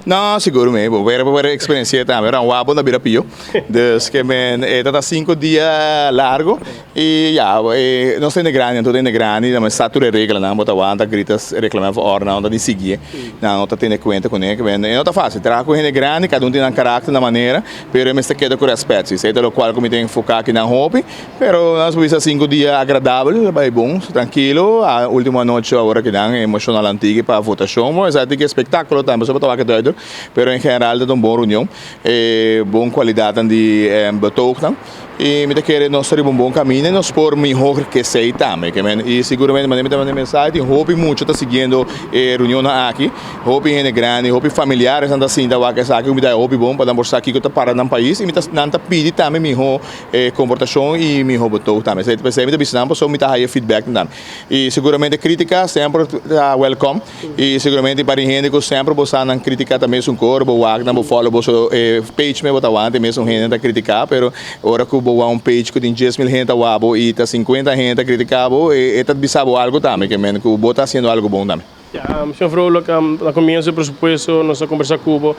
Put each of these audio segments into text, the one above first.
No, sigur mi, bo wera bo wera experiencia tambe, ora wabo na bira pio. Dus ke men e ta 5 dia largo y ya, e nos hende grandi, tur hende grandi, nan sa tur e reglanan, bo ta wanta grita reglamento for ora, nan no ta di sigui, nan no ta tene cuenta cune, ke men e no ta facil, traha cu hende grandi, cada un tin nan caracter, nan manera, pero e mester keda cu respet si, esey ta locual cu mi ta enfoca aki nan hopi. Pero nos bisa 5 dia agradabel, bai bon, trankilo. A ultimo anochi awor aki nan emocional antigi pa votacion. Bon, esaki tin espectaculo tambe, so pa wak duidelijk. Pero en general ta un bon reunion. Bon calidad di betoognan. Y mi ta kere nos ta riba un bon camino y nos por mihor cu esey tambe. Y seguramente manera mi ta manda mensahe, tin hopi mucha ta siguiendo e reunionnan aki. Hopi hende grandi, hopi familiares nan ta sinta wak esaki, mi ta hopi bon pa nan por sa kico ta para nan pais y mi ta nan ta pidi tambe miho comportacion y miho betoog tambe. Esey mi ta bisa nan pasobra mi ta haya feedback nan. Y seguramente critica semper ta welcome y seguramente pa hende cu semper bo sa nan critica tambe un cor, bo wak nan, bo follow bo page me bo ta wante mes un hende ta critica, pero ora cu bo wak un page cu tin 10.000 hende ta wak bo y ta 50 hende ta critica bo, e ta bisa bo algo tambe, ke men cu bo ta haciendo algo bon tambe. Ja, señor Vrolijk, na comienso di presupuesto, nos a combersa cu bo,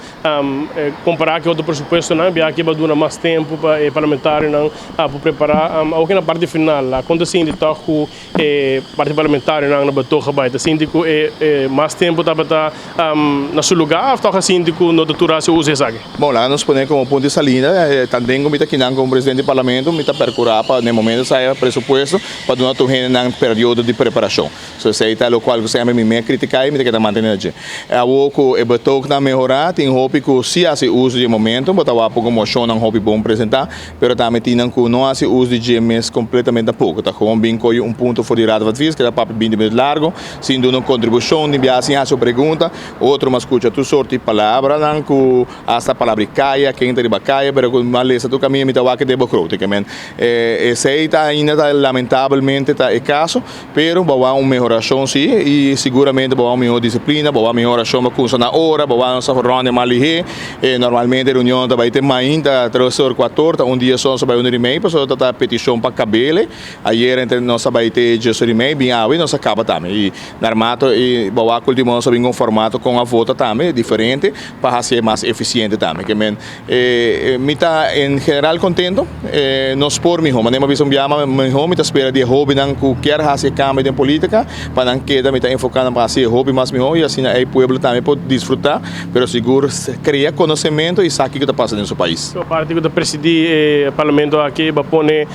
compara cu otro presupuesto, nan, bia aki a duna mas tempo pa e parlamentarionan pa prepara. Awor na parti final, con ta sinti toch cu e parti parlamentarionan na betoog bay? Ta sinti cu e mas tempo tabata na su lugar of toch sinti cu no ta tur haci uso esaki? Bon, laga nos pone como punto di salida, tambe mi ta kinan como presidente di parlamento, mi ta percura pa na momento saya presupuesto pa duna tur hende nan periodo di preparacion. So esey ta locual cu semper mi me critica y mi ta keda mantene allí. Awor cu e betoog nan mehora, tin hopi cu si haci uso di momento, bo ta wak poco mocion nan hopi bon presenta, pero tambe tin nan cu no haci uso di dje mes completamente tampoco. Ta gewoon bin coge un punto for di Raad van Advies, keda papia 20 minuut largo, sin duna un contribucion, ni bia sin haci un pregunta. Otro mas scucha tur sorto di palabranan cu hasta palabra di caya, ken ta riba caya, pero cu malesa tur caminda mi ta wak den begroting. Ke men, esey ta ainda ta lamentablemente ta e caso, pero bo wak un mehoracion si y seguramente bo wak un mehor disciplina, bo wak mehoracion pa cuminsa na ora, bo wak nos ronda mas lihe. Normalmente reunion ta bay te mainta 3 or 4 or, ta un dia so nos a bay 1:30, pasobra ta peticion pa cabele. Ayer entre nos a bay te 10:30, bin awe nos a caba tambe. Y narmato y bo wak ultimo nos a bin cu un formato con a vota tambe diferente pa haci mas eficiente tambe. Ke men, mi ta en general contento, nos por miho, manera mi a bisa un biaha miho, mi ta spera di e hobennan cu kier haci e cambio den politica, pa nan keda, mi ta enfoca nan pa haci e hopi mas miho y asina e pueblo tambe por disfruta, pero sigur crea conocemento y sa kico ta pasa den su pais. So parti cu ta presidi e parlamento aki ba pone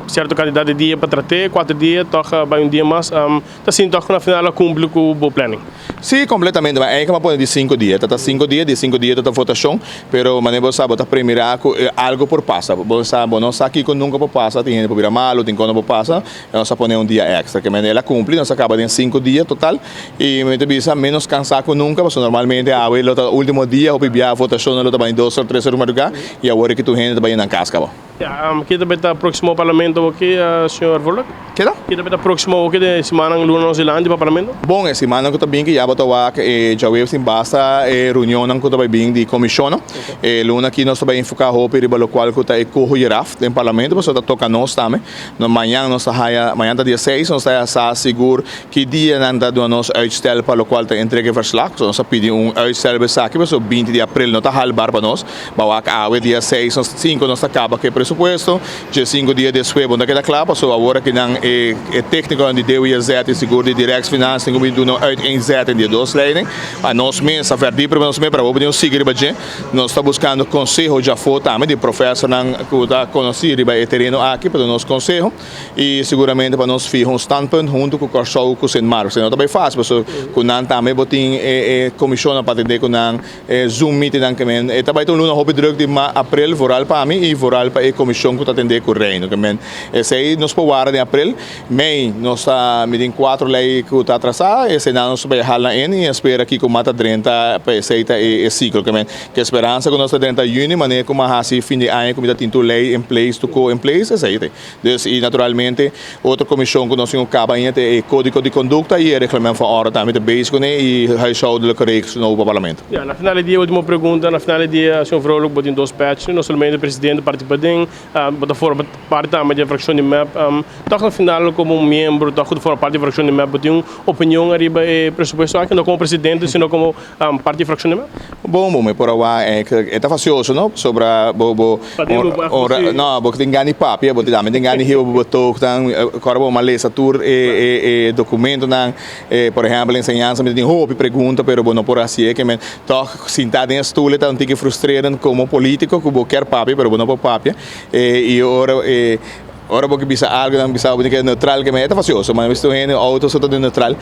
cierto cantidad di dia pa trate, 4 dia, toch bay un dia mas, ta sinti toch cu na final a cumpli cu bo planning? Si, completamente, maar eigenlijk m'a pone di 5 dia. Ta 5 dia, di 5 dia ta votacion, pero manera bo sa, bo ta premira cu algo por pasa. Bo sa, bo no sa kico nunca por pasa, tin hende por bira malo, tin cos no por pasa, nos a pone un dia extra. Ke men el a cumpli, nos a caba den 5 dia total, y mi ta bisa menos cansa cu nunca, pasobra normalmente awe lo ta ultimo dia, hopi bia votacion lo ta bay 2 or 3 or di madruga, y awor cu tur hende ta bay nan cas caba. Ja, kico ta proximo parlamento aki, señor Vrolijk? Keda? Kico ta proximo aki di siman luna nos dilanti pa parlamento? Bon, e siman cu ta bin cu ya bo ta wak e djaweves tin basta e reunionnan cu ta bay bin di comisionnan. E luna aki nos ta bay enfoca hopi riba locual cu ta e coho giraf den parlamento, pasobra ta toca nos tambe. No, mañan nos ta haya, mañan ta dia 6, nos ta haya sa sigur ki dia nan ta duna nos uitstel pa locual ta entrega verslag. So nos a pidi un uitstel besaki, pasobra 20 di april no ta haalbaar pa nos. Ba wak awe dia 6, nos 5 nos ta caba cu e presupuesto. Dje 5 dia despues bo ta keda cla, pasobra awor aki nan e tecniconan di DWZ y sigur di Rijksfinanciën cu bin duna uiteenzetting di e dos leiding. Pa nos mes a verdi primer nos mes, pero awor bo tin sigui riba dje. Nos ta buscando conseho djafo tambe di profesornan cu ta conoci riba e tereno aki pa duna nos conseho y seguramente pa nos fiha un standpunt hunto cu Corsou cu Sint Maarten. No ta bay facil, pasobra cu nan tambe bo tin e comisionnan pa atende cu nan, Zoom meetingnan ke men. E ta bay ta un luna hopi druk di ma april, vooral pa mi y vooral pa e comision cu ta atende cu Reino. Ke men esey nos por wara den april. Mei nos ta mi tin cuatro ley cu ta atrasa, esey nan nos ta bay hala in y espera kico mata drenta pa esey ta e ciclo. Ke men ke speransa cu nos ta drenta juni manera cu mi a haci fin di aña cu mi ta tin tur ley in place, tur co in place, esey ta. Dus y naturalmente otro comision cu nos tin cu caba ainda ta e codigo di conducta y e reglamento van orde tambe ta bezig cune y huishoudelijke regels nobo pa parlamento. Ja, na final di dia, ultimo pregunta, na final di dia, señor Vrolijk, bo tin dos patch, no solamente presidente parti paden. Bo ta forma parti tambe di fraccion di MEP. Toch na final, como un miembro, toch di forma parti di fraccion di MEP, tin un opinion ariba e presupuesto aki, no como presidente, sino como parti di fraccion di MEP? Bon, mi por a e ta fastioso, no? Sobre bo bo ora, no, bo tin gana di papia, bo tambe tin gana di hiba bo betoog dan, awor bo m'a lesa tur e documentonan, por ehempel, enseñansa, mi tin hopi pregunta, pero bo no por haci, kiermen toch sinta den stoel ta un tiki frustrerend como politico, cu bo kier papia, pero bo no por papia, y ora bo bisa algo, dan bisa bo neutral, kiermen ta fastioso, mas mi ta den auto so ta neutral.